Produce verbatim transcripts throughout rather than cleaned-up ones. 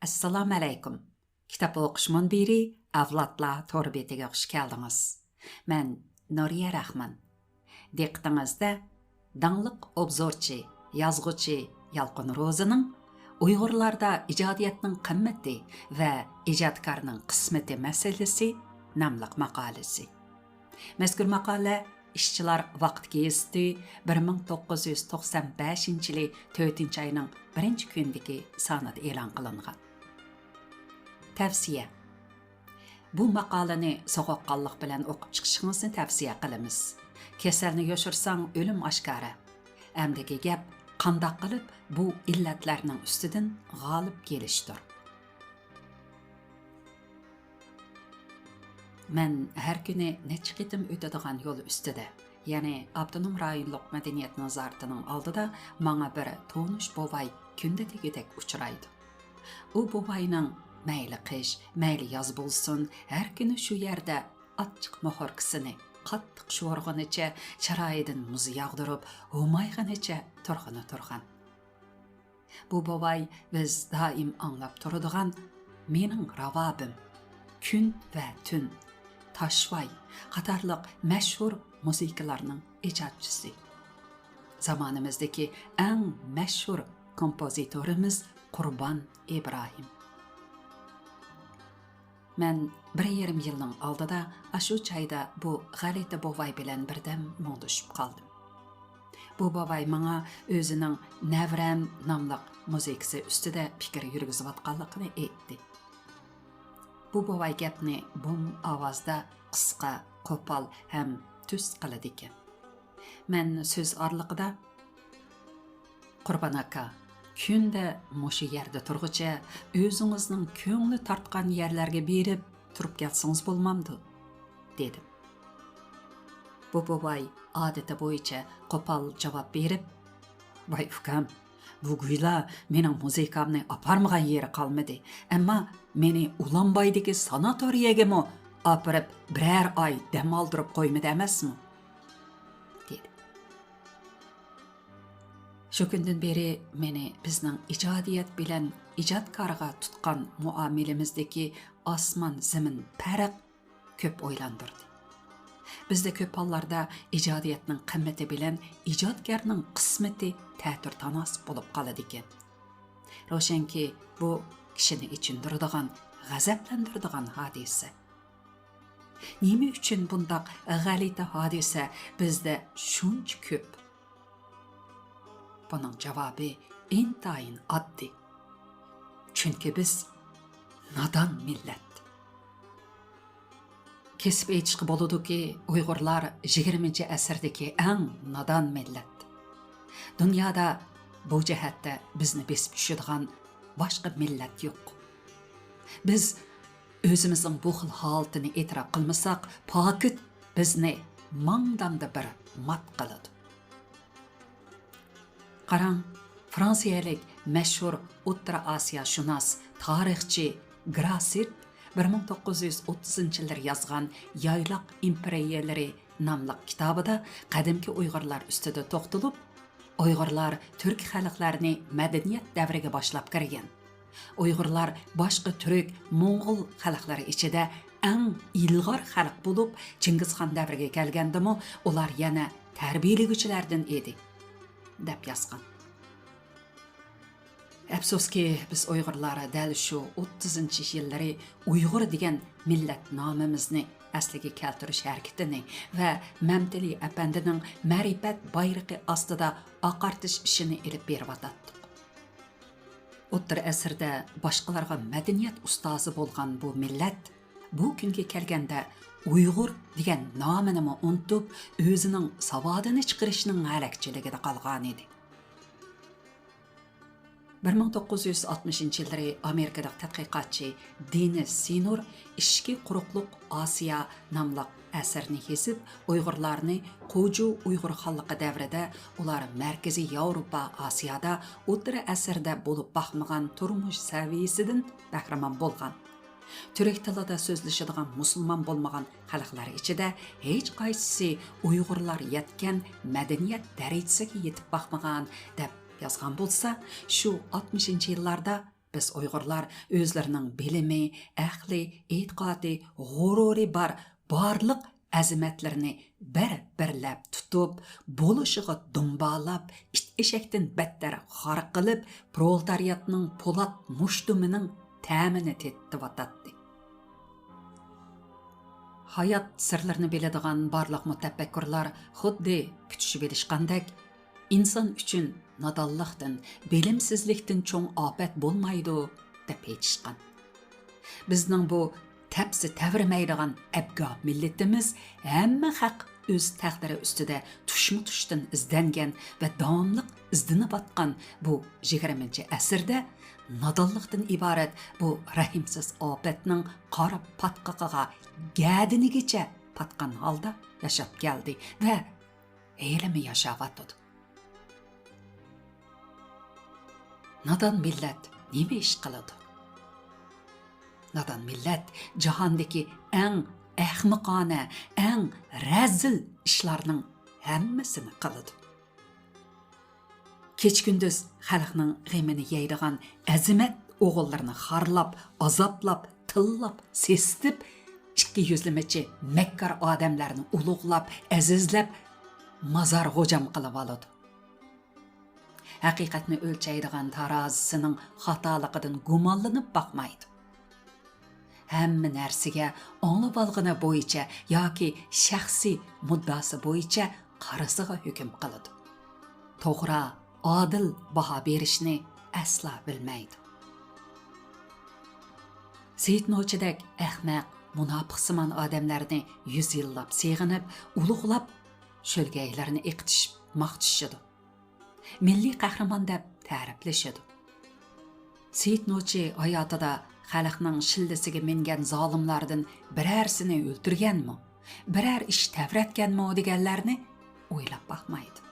ئەسسالامۇئەلەيكۇم. كىتاب ئوقۇش مۇنبىرى ئەۋلادلار تور بېتىگە خۇش كەلدىڭىز. مەن نۇرىيە رەھمان. دىققىتىڭىزدە داڭلىق ئوبزورچى، يازغۇچى يالقۇن روزىنىڭ «ئۇيغۇرلاردا ئىجادىيەتنىڭ قىممىتى ۋە ئىجادكارنىڭ قىسمىتى مەسىلىسى» ناملىق ماقالىسى. مەزكۇر ماقالە ئىشچىلار ۋاقتى گېزىتى بىر مىڭ توققۇز يۈز توقسان بەشىنچى يىلى تۆتىنچى ئاينىڭ بىرىنچى كۈنىدىكى سانىدا ئېلان قىلىنغان. تەۋسىيە. بۇ ماقالىنى سوغۇققانلىق بىلەن ئوقۇپ چىقىشىڭىزنى تەۋسىيە قىلىمىز. كېسەلنى يوشۇرساڭ، ئۆلۈم ئاشكارا. ئەمدىكى گەپ، قانداق قىلىپ بۇ ئىللەتلەرنىڭ ئۈستىدىن غالىب كېلىشتۇر. مەن ھەر كۈنى نەچچە قېتىم ئۆتىدىغان يول ئۈستىدە، يەنى ئاپتونوم رايونلۇق مەدەنىيەت نازارىتىنىڭ ئالدىدا ماڭا بىر تونۇش بوۋاي كۈندە دېگۈدەك ئۇچرايدۇ. ئۇ بوۋاينىڭ مەيلى قىش، مەيلى ياز بولسۇن، ھەر كۈنى شۇ يەردە ئاچچىق موخوركىسىنى قاتتىق شورىغىنىچە، چىرايىدىن مۇز ياغدۇرۇپ، ھومايغىنىچە تۇرغىنى تۇرغان. بۇ بوۋاي بىز دائىم ئاڭلاپ تۇرىدىغان «مېنىڭ راۋابىم»، «كۈن ۋە تۈن»، «تاشۋاي» قاتارلىق مەشھۇر مۇزىكىلارنىڭ ئىجادچىسى. زامانىمىزدىكى ئەڭ مەشھۇر كومپوزىتورىمىز قۇربان ئىبراھىم. مەن بىر يېرىم يىلنىڭ ئالدىدا ئاشۇ جايدا بۇ غەلىتە بوۋاي بىلەن بىردەم مۇڭدىشىپ قالدىم. بۇ بوۋاي ماڭا ئۆزىنىڭ «نەۋرەم» ناملىق مۇزىكىسى ئۈستىدە پىكىر يۈرگۈزۈۋاتقانلىقىنى ئېيتتى. بۇ بوۋاي گەپنى بوم ئاۋازدا، قىسقا، قوپال ھەم تۈز قىلىدىكەن. مەن سۆز ئارىلىقىدا، «قۇربان ئاكا، كۈندە مۇشۇ يەردە تۇرغۇچە، ئۆزىڭىزنىڭ كۆڭلى تارتقان يەرلەرگە بېرىپ تۇرۇپ كەلسىڭىز بولمامدۇ؟» دېدىم. بۇ بوۋاي ئادىتى بويىچە قوپال جاۋاب بېرىپ، «ۋاي ئۇكام، بۇ گويلا مېنىڭ مۇزىكامنى ئاپارمىغان يېرى قالمىدى، ئەمما مېنى ئۇلانبايدىكى ساناتورىيەگىمۇ ئاپىرىپ بىرەر ئاي دەم ئالدۇرۇپ قويمىدى ئەمەسمۇ؟» دېدى. شۇ كۈندىن بېرى مېنى بىزنىڭ ئىجادىيەت بىلەن ئىجادكارغا تۇتقان مۇئامىلىمىزدىكى ئاسمان-زېمىن پەرق كۆپ ئويلاندۇردى. بىزدە كۆپ ھاللاردا ئىجادىيەتنىڭ قىممىتى بىلەن ئىجادكارنىڭ قىسمىتى تەتۈر تاناسىپ بولۇپ قالىدىكەن. روشەنكى، بۇ كىشىنى ئېچىندۇرىدىغان، غەزەپلەندۈرىدىغان ھادىسە. نېمە ئۈچۈن بۇنداق غەلىتە ھادىسە بىزدە شۇنچە كۆپ؟ بۇنىڭ جاۋابى ئىنتايىن ئاددىي. چۈنكى بىز نادان مىللەت. كېسىپ ئېيتىشقا بولىدۇكى، ئۇيغۇرلار يىگىرمىنچى ئەسىردىكى ئەڭ نادان مىللەت. دۇنيادا بۇ جەھەتتە بىزنى بېسىپ چۈشىدىغان باشقا مىللەت يوق. بىز ئۆزىمىزنىڭ بۇ خىل ھالىتىنى ئېتىراپ قىلمىساق، پاكىت بىزنى ماڭدامدا بىر مات قىلىدۇ. قاراڭ، فرانسىيەلىك مەشھۇر ئوتتۇرا ئاسىياشۇناس، تارىخچى گراسېت بىر مىڭ توققۇز يۈز ئوتتۇزىنچى يىللىرى يازغان يايلاق ئىمپېرىيەلىرى ناملىق كىتابىدا قەدىمكى ئۇيغۇرلار ئۈستىدە توختىلىپ، ئۇيغۇرلار تۈرك خەلقلەرنى مەدەنىيەت دەۋرىگە باشلاپ كىرگەن. ئۇيغۇرلار باشقا تۈرك، موڭغۇل خەلقلىرى ئىچىدە ئەڭ ئىلغار خەلق بولۇپ، چىڭگىزخان دەۋرىگە كەلگەندىمۇ ئۇلار يەنە تەربىيەلىگۈچىلەردىن ئىدى، دەپ يازغان. ئەپسۇسكى، بىز ئۇيغۇرلار دەل شۇ ئوتتۇزىنچى يىللىرى ئۇيغۇر دېگەن مىللەت نامىمىزنى ئەسلىگە كەلتۈرۈش ھەرىكىتىنى ۋە مەمتىلى ئەپەندىنىڭ مەرىپەت بايرىقى ئاستىدا ئاقارتىش ئىشىنى ئېلىپ بېرىۋاتاتتۇق. ئوتتۇرا ئەسىردە باشقىلارغا مەدەنىيەت ئۇستازى بولغان بۇ مىللەت بۇ كۈنگە كەلگەندە ئۇيغۇر دېگەن نامىنىمۇ ئۇنتۇپ، ئۆزىنىڭ ساۋادىنى چىقىرىشنىڭ ھەلەكچىلىكىدە قالغانىدى. بىر مىڭ توققۇز يۈز ئاتمىشىنچى يىللىرى ئامېرىكىلىق تەتقىقاتچى دېنىس سىنور «ئىچكى قۇرۇقلۇق ئاسىيا» ناملىق ئەسىرىنى يېزىپ، ئۇيغۇرلارنى قوجۇ ئۇيغۇر خانلىقى دەۋرىدە ئۇلار مەركىزىي ياۋروپا، ئاسىيادا ئوتتۇرا ئەسىردە بولۇپ باقمىغان تۇرمۇش سەۋىيىسىدىن بەھرىمەن بولغان، تۈرك تىلىدا سۆزلىشىدىغان مۇسۇلمان بولمىغان خەلقلەر ئىچىدە ھېچقايسىسى ئۇيغۇرلار يەتكەن مەدەنىيەت دەرىجىسىگە يېتىپ باقمىغان، دەپ يازغان بولسا، شۇ ئاتمىشىنچى يىللاردا بىز ئۇيغۇرلار ئۆزلىرىنىڭ بىلىمى، ئەقلى، ئېتىقادى، غۇرۇرى بار بارلىق ئەزىمەتلىرىنى بىر-بىرلەپ تۇتۇپ، بولۇشىغا دۇمبالاپ، ئىت ئېشەكتىن بەتتەر خار قىلىپ، پرولېتارىياتنىڭ پولات مۇشتۇمىنىڭ تەمىنى تېتىتىۋاتاتتى. ھايات سىرلىرىنى بىلىدىغان بارلىق مۇتەپەككۇرلار خۇددى پۈتۈشۈۋېلىشقاندەك، ئىنسان ئۈچۈن نادانلىقتىن، بىلىمسىزلىكتىن چوڭ ئاپەت بولمايدۇ، دەپ ئېيتىشقان. بىزنىڭ بۇ تەپسى تەۋرىمەيدىغان ئەبگاھ مىللىتىمىز ھەممە خەق ئۆز تەقدىرى ئۈستىدە تۇشمۇتۇشتىن ئىزدەنگەن ۋە داۋاملىق ئىزدىنىۋاتقان بۇ يىگىرمىنچى ئەسىردە نادانلىقتىن ئىبارەت بۇ رەھىمسىز ئاپەتنىڭ قارا پاتقىقىغا گەدىنىگىچە پاتقان ھالدا ياشاپ كەلدى ۋە ھېلىمۇ ياشاۋاتىدۇ. نادان مىللەت نېمە ئىش قىلىدۇ؟ نادان مىللەت جاھاندىكى ئەڭ ئەخمىقانە، ئەڭ رەزىل ئىشلارنىڭ ھەممىسىنى قىلىدۇ. كېچە-كۈندۈز خەلقنىڭ غېمىنى يەيدىغان ئەزىمەت ئوغۇللىرىنى خارلاپ، ئازابلاپ، تىللاپ، سېسىتىپ، ئىككى يۈزلىمىچى مەككار ئادەملەرنى ئۇلۇغلاپ، ئەزىزلەپ، مازار غوجام قىلىۋالىدۇ. ھەقىقەتنى ئۆلچەيدىغان تارازىسىنىڭ خاتالىقىدىن گۇمانلىنىپ باقمايدۇ. ھەممە نەرسىگە ئاڭلىۋالغىنى بويىچە ياكى شەخسىي مۇددىئاسى بويىچە قارىسىغا ھۆكۈم قىلىدۇ. توغرا، ئادىل باھا بېرىشنى ئەسلا بىلمەيدۇ. سېيىت نوچىدەك ئەخمەق، مۇناپىقسىمان ئادەملەرنى يۈز يىللاپ سېغىنىپ، ئۇلۇغلاپ، شۆلگەيلىرىنى ئېقىتىشىپ ماختىشىدۇ. مىللىي قەھرىمان دەپ تەرىپلىشىدۇ. سېيىت نوچى ھاياتىدا خەلقنىڭ شىللىسىگە مىنگەن زالىملاردىن بىرەرسىنى ئۆلتۈرگەنمۇ، بىرەر ئىش تەۋرەتكەنمۇ دېگەنلەرنى ئويلاپ باقمايدۇ.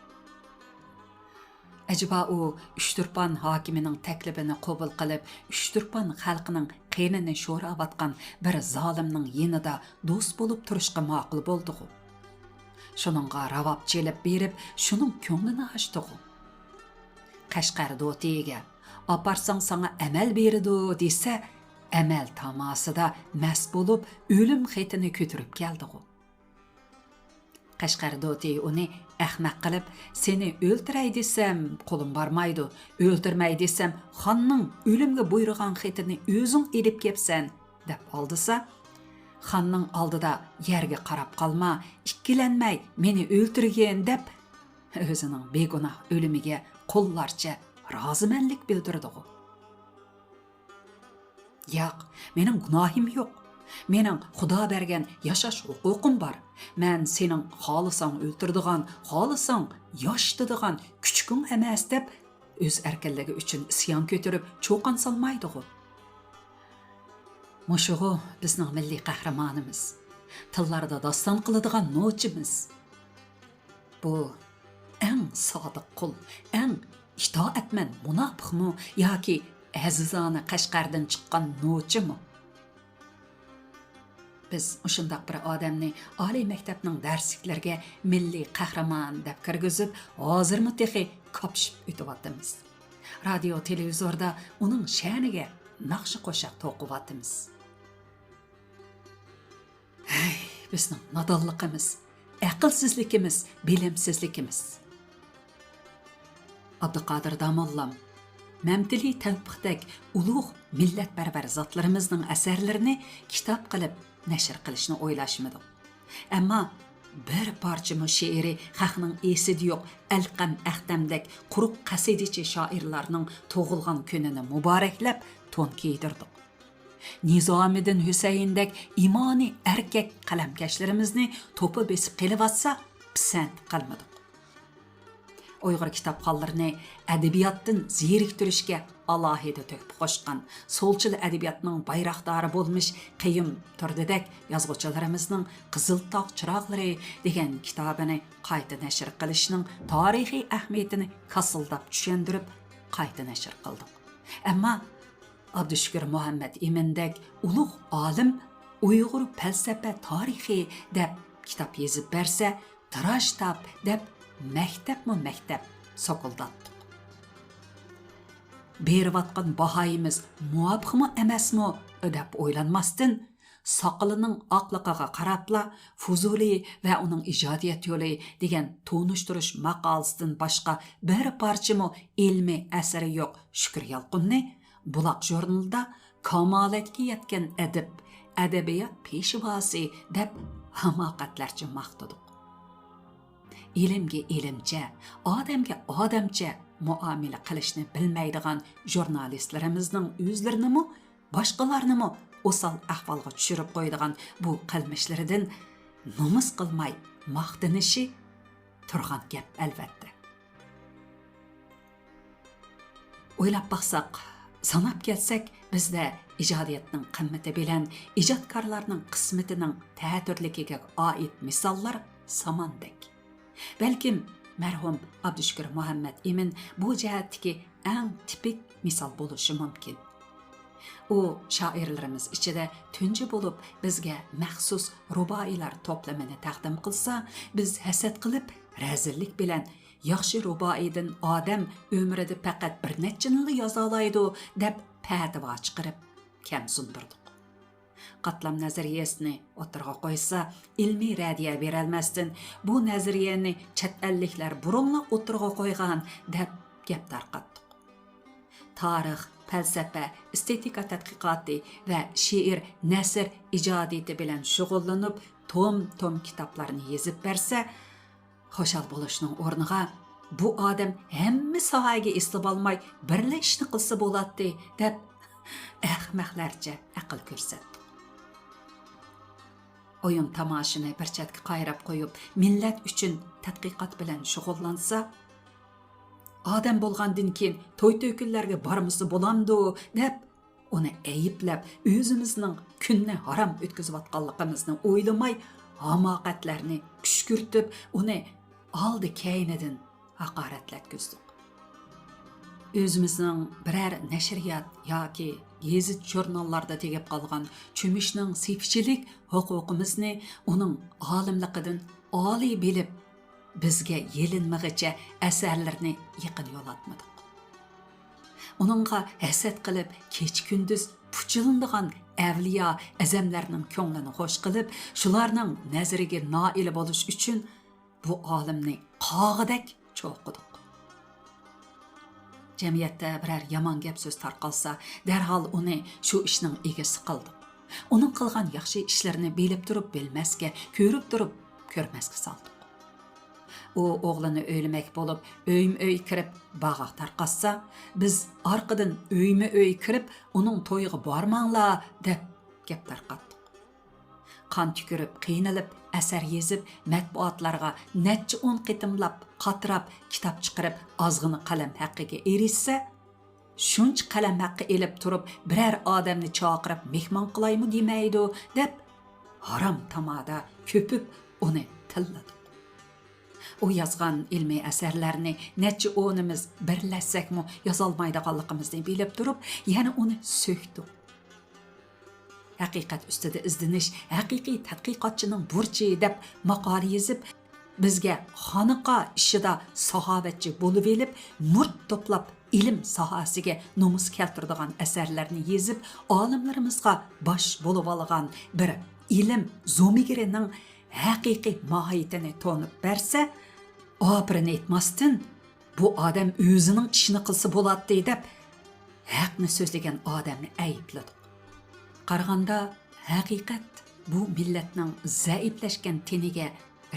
ئەجەبا ئۇ ئۇچتۇرپان ھاكىمىنىڭ تەكلىپىنى قوبۇل قىلىپ، ئۇچتۇرپان خەلقىنىڭ قېنىنى شوراۋاتقان بىر زالىمنىڭ يېنىدا دوست بولۇپ تۇرۇشقا ماقۇل بولدىغۇ؟ شۇنىڭغا راۋاب چېلىپ بېرىپ، شۇنىڭ كۆڭلىنى ئاچتىغۇ؟ قەشقەر دوتىيىگە، «ئاپارساڭ ساڭا ئەمەل بېرىدۇ» دېسە، ئەمەل تاماسىدا مەست بولۇپ، ئۆلۈم خېتىنى كۆتۈرۈپ كەلدىغۇ؟ قەشقەر دوتىيى ئۇنى ئەخمەق قىلىپ، «سېنى ئۆلتۈرەي دېسەم، قولۇم بارمايدۇ، ئۆلتۈرمەي دېسەم، خاننىڭ ئۆلۈمگە بۇيرۇغان خېتىنى ئۆزۈڭ ئېلىپ كەپسەن» دەپ ئالدىسا، «خاننىڭ ئالدىدا يەرگە قاراپ قالما، ئىككىلەنمەي مېنى ئۆلتۈرگىن» دەپ، ئۆزىنىڭ بىگۇناھ ئۆلۈمىگە قۇللارچە رازىمەنلىك بىلدۈرىدىغۇ؟ «ياق، مېنىڭ گۇناھىم يوق. مېنىڭ خۇدا بەرگەن ياشاش ھوقۇقۇم بار. مەن سېنىڭ خالىساڭ ئۆلتۈرىدىغان، خالىساڭ ياشىتىدىغان كۈچۈكۈڭ ئەمەس» دەپ، ئۆز ئەركىنلىكى ئۈچۈن ئىسيان كۆتۈرۈپ، چۇقان سالمايدىغۇ؟ مۇشۇغۇ بىزنىڭ مىللىي قەھرىمانىمىز، تىللاردا داستان قىلىدىغان نوچىمىز. بۇ ئەڭ سادىق قۇل، ئەڭ ئىتائەتمەن مۇناپىقمۇ ياكى ئەزىزانە قەشقەردىن چىققان نوچىمۇ؟ بىز مۇشۇنداق بىر ئادەمنى ئالىي مەكتەپنىڭ دەرسلىكلىرىگە مىللىي قەھرىمان دەپ كىرگۈزۈپ، ھازىرمۇ تېخى كاپشىپ ئۆتۈۋاتىمىز. رادىيو، تېلېۋىزوردا ئۇنىڭ شەنىگە ناخشا قوشاق توقۇۋاتىمىز. ھەي، بىزنىڭ نادانلىقىمىز، ئەقىلسىزلىكىمىز، بىلىمسىزلىكىمىز! ئابدۇقادىر داموللام، مەمتىلى تەۋپىقتەك ئۇلۇغ مىللەتپەرۋەر زاتلىرىمىزنىڭ ئەسەرلىرىنى كىتاب قىلىپ نەشر قىلىشنى ئويلاشمىدۇق. ئەمما بىر پارچىمۇ شېئىرى خەقنىڭ ئېسىدە يوق ئەلقەم ئەختەمدەك قۇرۇق قەسىدىچى شائىرلارنىڭ تۇغۇلغان كۈنىنى مۇبارەكلەپ تون كىيدۈردۇق. نىزامىدىن ھۈسەيىندەك ئىمانى ئەركەك قەلەمكەشلىرىمىزنى توپا بېسىپ قېلىۋاتسا پىسەنت قىلمىدۇق. ئۇيغۇر كىتابخانلىرىنى ئەدەبىياتتىن زېرىكتۈرۈشكە ئالاھىدە تۆھپە قوشقان، سولچىل ئەدەبىياتنىڭ بايراقدارى بولمىش قېيۇم تۇردىدەك يازغۇچىلىرىمىزنىڭ قىزىل تاغ چىراغلىرى دېگەن كىتابىنى قايتا نەشر قىلىشنىڭ تارىخىي ئەھمىيىتىنى كاسىلداپ چۈشەندۈرۈپ، قايتا نەشر قىلدۇق. ئەمما ئابدۇشۈكۈر مۇھەممەد ئىمىندەك ئۇلۇغ ئالىم ئۇيغۇر پەلسەپە تارىخى دەپ كىتاب يېزىپ بەرسە، تىراژ تاپ دەپ مەكتەپمۇ مەكتەپ سوكۇلداتتۇق. بېرىۋاتقان باھايىمىز مۇۋاپىقمۇ ئەمەسمۇ دەپ ئويلانماستىن، ساقىلىنىڭ ئاقلىقىغا قاراپلا، فۇزۇلى ۋە ئۇنىڭ ئىجادىيەت يولى دېگەن تونۇشتۇرۇش ماقالىسىدىن باشقا بىر پارچىمۇ ئىلمىي ئەسىرى يوق شۈكۈر يالقۇننى بۇلاق ژۇرنىلىدا كامالەتكە يەتكەن ئەدىب، ئەدەبىيات پېشۋاسى دەپ ھاماقەتلەرچە ماختىدۇق. ئىلىمگە ئىلىمچە، ئادەمگە ئادەمچە مۇئامىلە قىلىشنى بىلمەيدىغان ژۇرنالىستلىرىمىزنىڭ ئۆزلىرىنىمۇ، باشقىلارنىمۇ ئوسال ئەھۋالغا چۈشۈرۈپ قويىدىغان بۇ قىلمىشلىرىدىن نومۇس قىلماي ماختىنىشى تۇرغان گەپ، ئەلۋەتتە. ئويلاپ باقساق، ساناپ كەتسەك، بىزدە ئىجادىيەتنىڭ قىممىتى بىلەن ئىجادكارلارنىڭ قىسمىتىنىڭ تەتۈرلۈكىگە ئائىت مىساللار ساماندەك. بەلكىم مەرھۇم ئابدۇشۈكۈر مۇھەممەت ئىمىن بۇ جەھەتتىكى ئەڭ تىپىك مىسال بولۇشى مۇمكىن. ئۇ شائىرلىرىمىز ئىچىدە تۇنجى بولۇپ بىزگە مەخسۇس رۇبائىيلار توپلىمىنى تەقدىم قىلسا، بىز ھەسەت قىلىپ، رەزىللىك بىلەن، «ياخشى رۇبائىيدىن ئادەم ئۆمرىدە پەقەت بىر نەچچىنىلا يازالايدۇ» دەپ پەتىۋا چىقىرىپ، كەمسىندۈردۇق. قاتلام نەزەرىيەسىنى ئوتتۇرىغا قويسا، ئىلمىي رەددىيە بېرەلمەستىن، «بۇ نەزەرىيەنى چەت ئەللىكلەر بۇرۇنلا ئوتتۇرىغا قويغان» دەپ گەپ تارقاتتۇق. تارىخ، پەلسەپە، ئېستېتىكا تەتقىقاتى ۋە شېئىر، نەسر ئىجادىيىتى بىلەن شۇغۇللىنىپ، توم-توم كىتابلارنى يېزىپ بەرسە، خۇشال بولۇشنىڭ ئورنىغا، «بۇ ئادەم ھەممە ساھەگە ئېسىلىۋالماي، بىرلا ئىشنى قىلسا بولاتتى» دەپ، ئەخمەقلەرچە ئەقىل كۆرسەتتۇق. ئويۇن تاماشىنى بىر چەتكە قايرىپ قويۇپ، مىللەت ئۈچۈن تەتقىقات بىلەن شۇغۇللانسا، «ئادەم بولغاندىن كېيىن توي-تۆكۈنلەرگە بارمىسا بولامدۇ؟» دەپ، ئۇنى ئەيىبلەپ، ئۆزىمىزنىڭ كۈننى ھارام ئۆتكۈزۈۋاتقانلىقىمىزنى ئويلىماي، ھاماقەتلەرنى كۈشكۈرتۈپ، ئۇنى ئالدى-كەينىدىن ھاقارەتلەتكۈزدۇق. ئۆزىمىزنىڭ بىرەر نەشرىيات ياكى گېزىت-ژۇرناللاردا تېگىپ قالغان چۆمۈچنىڭ سېپىچىلىك ھوقۇقىمىزنى ئۇنىڭ ئالىملىقىدىن ئالىي بىلىپ، بىزگە يېلىنمىغىچە ئەسەرلىرىنى يېقىن يولاتمىدۇق. ئۇنىڭغا ھەسەت قىلىپ، كېچە-كۈندۈز پۇچىلىنىدىغان ئەۋلىيا، ئەزەملەرنىڭ كۆڭلىنى خۇش قىلىپ، شۇلارنىڭ نەزىرىگە نائىل بولۇش ئۈچۈن بۇ ئالىمنى قاغىدەك چوقۇدۇق. جەمئىيەتتە بىرەر يامان گەپ-سۆز تارقالسا، دەرھال ئۇنى شۇ ئىشنىڭ ئىگىسى قىلدۇق. ئۇنىڭ قىلغان ياخشى ئىشلىرىنى بىلىپ تۇرۇپ بىلمەسكە، كۆرۈپ تۇرۇپ كۆرمەسكە سالدۇق. ئۇ ئوغلىنى ئۆيلىمەك بولۇپ، ئۆيمۇ-ئۆي كىرىپ باغاق تارقاتسا، بىز ئارقىدىن ئۆيمۇ-ئۆي كىرىپ، «ئۇنىڭ تويىغا بارماڭلار» دەپ گەپ تارقاتتۇق. قان تۈكۈرۈپ، قىينىلىپ، ئەسەر يېزىپ، مەتبۇئاتلارغا نەچچە ئون قېتىملاپ قاتراپ، كىتاب چىقىرىپ، ئازغىنە قەلەم ھەققىگە ئېرىشسە، شۇنچە قەلەم ھەققى ئېلىپ تۇرۇپ، بىرەر ئادەمنى چاقىرىپ مېھمان قىلايمۇ دېمەيدۇ، دەپ، ھارام تامادا كۆپۈپ ئۇنى تىللىدۇق. ئۇ يازغان ئىلمىي ئەسەرلەرنى نەچچە ئونىمىز بىرلەشسەكمۇ يازالمايدىغانلىقىمىزنى بىلىپ تۇرۇپ، يەنە ئۇنى سۆكتۇق. «ھەقىقەت ئۈستىدە ئىزدىنىش ھەقىقىي تەتقىقاتچىنىڭ بۇرچى» دەپ ماقالە يېزىپ، بىزگە خانىقا ئىشىدا ساخاۋەتچى بولۇۋېلىپ، مۇرت توپلاپ، ئىلىم ساھەسىگە نومۇس كەلتۈرىدىغان ئەسەرلەرنى يېزىپ، ئالىملىرىمىزغا باش بولۇۋالغان بىر ئىلىم زومىگىرىنىڭ ھەقىقىي ماھىيىتىنى تونۇپ بەرسە، ئاپىرىن ئېيتماستىن، «بۇ ئادەم ئۆزىنىڭ ئىشىنى قىلسا بولاتتى» دەپ، ھەقنى سۆزلىگەن ئادەمنى ئەيىبلىدۇق. قارىغاندا، ھەقىقەت بۇ مىللەتنىڭ زەئىپلەشكەن تېنىگە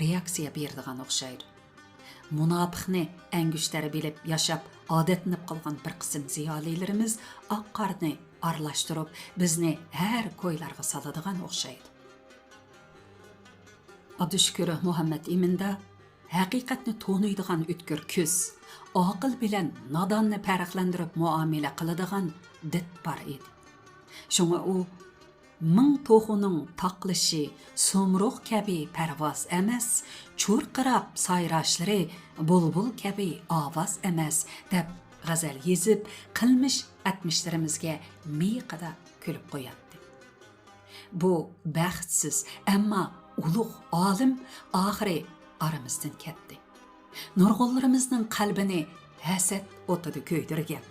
رېئاكسىيە بېرىدىغان ئوخشايدۇ. مۇناپىقنى ئەڭگۈشتەر بىلىپ ياشاپ، ئادەتلىنىپ قالغان بىر قىسىم زىيالىيلىرىمىز ئاق قارنى ئارىلاشتۇرۇپ، بىزنى ھەر كويلارغا سالىدىغان ئوخشايدۇ. ئابدۇشۈكۈر مۇھەممەت ئىمىندا ھەقىقەتنى تونۇيدىغان ئۆتكۈر كۆز، ئاقىل بىلەن ناداننى پەرقلەندۈرۈپ مۇئامىلە قىلىدىغان دىت بار ئىدى. شۇڭا ئۇ، «مىڭ توخۇنىڭ تاقلىشى سۇمرۇغ كەبى پەرۋاز ئەمەس، چۇرقىراپ سايراشلىرى بۇلبۇل كەبى ئاۋاز ئەمەس» دەپ غەزەل يېزىپ، قىلمىش ئەتمىشلىرىمىزگە مىيىقىدا كۈلۈپ قوياتتى. بۇ بەختسىز، ئەمما ئۇلۇغ ئالىم ئاخىرى ئارىمىزدىن كەتتى. نۇرغۇنلىرىمىزنىڭ قەلبىنى ھەسەت ئوتىدا كۆيدۈرگەن،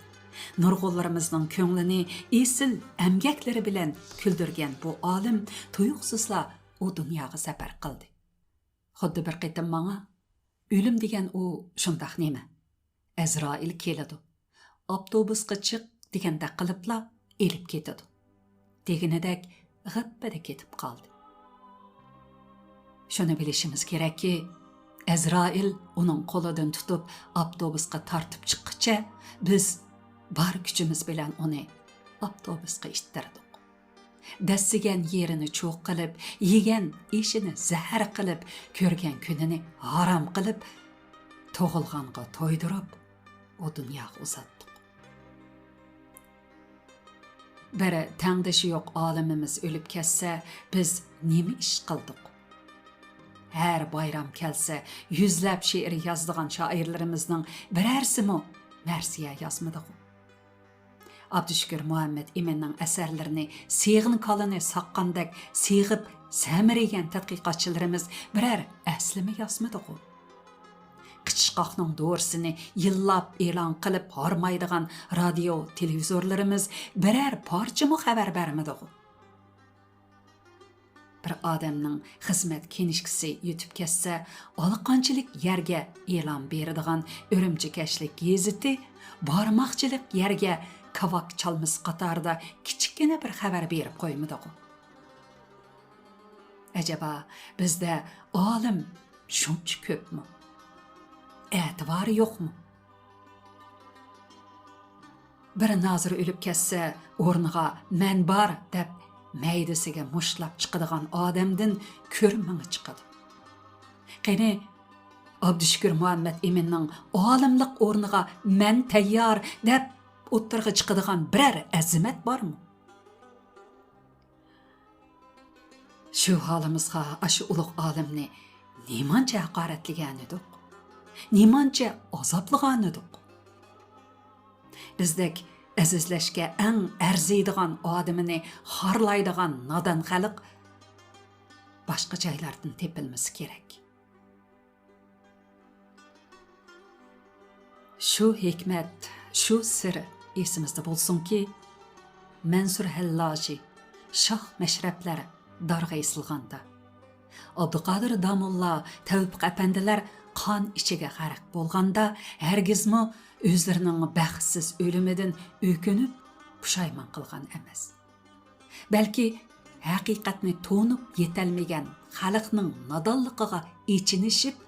نۇرغۇنلىرىمىزنىڭ كۆڭلىنى ئېسىل ئەمگەكلىرى بىلەن كۈلدۈرگەن بۇ ئالىم تۇيۇقسىزلا ئۇ دۇنياغا سەپەر قىلدى. خۇددى بىر قېتىم ماڭا، «ئۆلۈم دېگەن ئۇ شۇنداق نېمە؟ ئەزرائىل كېلىدۇ، ئاپتوبۇسقا چىق دېگەندەك قىلىپلا ئېلىپ كېتىدۇ» دېگىنىدەك غىپپىدە كېتىپ قالدى. شۇنى بىلىشىمىز كېرەككى، ئەزرائىل ئۇنىڭ قولىدىن تۇتۇپ ئاپتوبۇسقا تارتىپ چىققىچە بىز بار كۈچىمىز بىلەن ئۇنى ئاپتوبۇسقا ئىتتەردۇق. دەسسىگەن يېرىنى چوغ قىلىپ، يېگەن ئېشىنى زەھەر قىلىپ، كۆرگەن كۈنىنى ھارام قىلىپ، تۇغۇلغانغا تويدۇرۇپ، ئۇ دۇنياغا ئۇزاتتۇق. بىر تەڭدىشى يوق ئالىمىمىز ئۆلۈپ كەتسە، بىز نېمە ئىش قىلدۇق؟ ھەر بايرام كەلسە، يۈزلەپ شېئىر يازىدىغان شائىرلىرىمىزنىڭ بىرەرسىمۇ مەرسىيە يازمىدىغۇ؟ ئابدۇشۈكۈر مۇھەممەت ئىمىننىڭ ئەسەرلىرىنى سېغىن كالىنى ساققاندەك سېغىپ سەمرىگەن تەتقىقاتچىلىرىمىز بىرەر ئەسلىمە يازمىدىغۇ؟ قىچىشقاقنىڭ دورىسىنى يىللاپ ئېلان قىلىپ ھارمايدىغان رادىيو، تېلېۋىزورلىرىمىز بىرەر پارچىمۇ خەۋەر بەرمىدىغۇ؟ بىر ئادەمنىڭ خىزمەت كىنىشكىسى يىتىپ كەتسە، ئالىقانچىلىك يەرگە ئېلان بېرىدىغان ئۈرۈمچى كەچلىك گېزىتى بارماقچىلىق يەرگە كاۋاك چالمىسى قاتارىدا كىچىككىنە بىر خەۋەر بېرىپ قويمىدىغۇ؟ ئەجەبا، بىزدە ئالىم شۇنچە كۆپمۇ؟ ئەتىۋارى يوقمۇ؟ بىر نازىر ئۆلۈپ كەتسە، ئورنىغا «مەن بار» دەپ مەيدىسىگە مۇشتلاپ چىقىدىغان ئادەمدىن كۆر مېڭە چىقىدۇ. قېنى، ئابدۇشۈكۈر مۇھەممەت ئىمىننىڭ ئالىملىق ئورنىغا «مەن تەييار» دەپ ئوتتۇرىغا چىقىدىغان بىرەر ئەزىمەت بارمۇ؟ شۇ ھالىمىزغا ئاشۇ ئۇلۇغ ئالىمنى نېمانچە ھاقارەتلىگەنىدۇق؟ نېمانچە ئازابلىغانىدۇق؟ بىزدەك ئەزىزلەشكە ئەڭ ئەرزىيدىغان ئادىمىنى خارلايدىغان نادان خەلق باشقا جايلاردىن تېپىلمىسا كېرەك. شۇ ھېكمەت، شۇ سىر ئېسىمىزدە بولسۇنكى، مەنسۇر ھەللاجى، شاھ مەشرەپلەر دارغا ئېسىلغاندا، ئابدۇقادىر داموللا، تەۋپىق ئەپەندىلەر قان ئىچىگە غەرق بولغاندا، ھەرگىزمۇ ئۆزلىرىنىڭ بەختسىز ئۆلۈمىدىن ئۆكۈنۈپ، پۇشايمان قىلغان ئەمەس. بەلكى ھەقىقەتنى تونۇپ يېتەلمىگەن خەلقنىڭ نادانلىقىغا ئېچىنىشىپ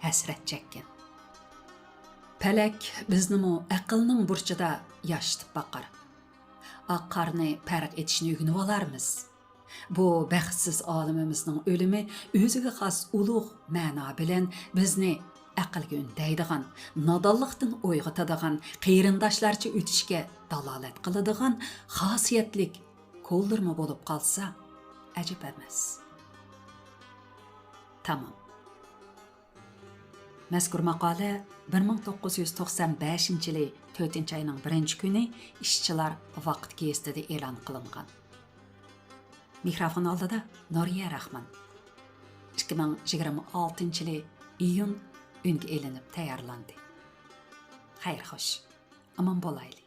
ھەسرەت چەككەن. پەلەك بىزنىمۇ ئەقىلنىڭ بۇرچىدا ياشىتىپ باقار. ئاق قارنى پەرق ئېتىشنى ئۆگىنىۋالارمىز. بۇ بەختسىز ئالىمىمىزنىڭ ئۆلۈمى ئۆزىگە خاس ئۇلۇغ مەنا بىلەن بىزنى ئەقىلگە ئۈندەيدىغان، نادانلىقتىن ئويغىتىدىغان، قېرىنداشلارچە ئۆتۈشكە دالالەت قىلىدىغان خاسىيەتلىك كولدۇرما بولۇپ قالسا ئەجەب ئەمەس. تامام. مەزكۇر ماقالە بىر مىڭ توققۇز يۈز توقسان بەشىنچى يىلى تۆتىنچى ئاينىڭ بىرىنچى كۈنى ئىشچىلار ۋاقىت گېزىتىدە ئېلان قىلىنغان. مىكروفون ئالدىدا نۇرىيە راخمان. ئىككى مىڭ يىگىرمە ئالتىنچى يىلى ئىيۇن ئۈنگە ئېلىنىپ تەييارلاندى. خەير خوش، ئامان بولايلى.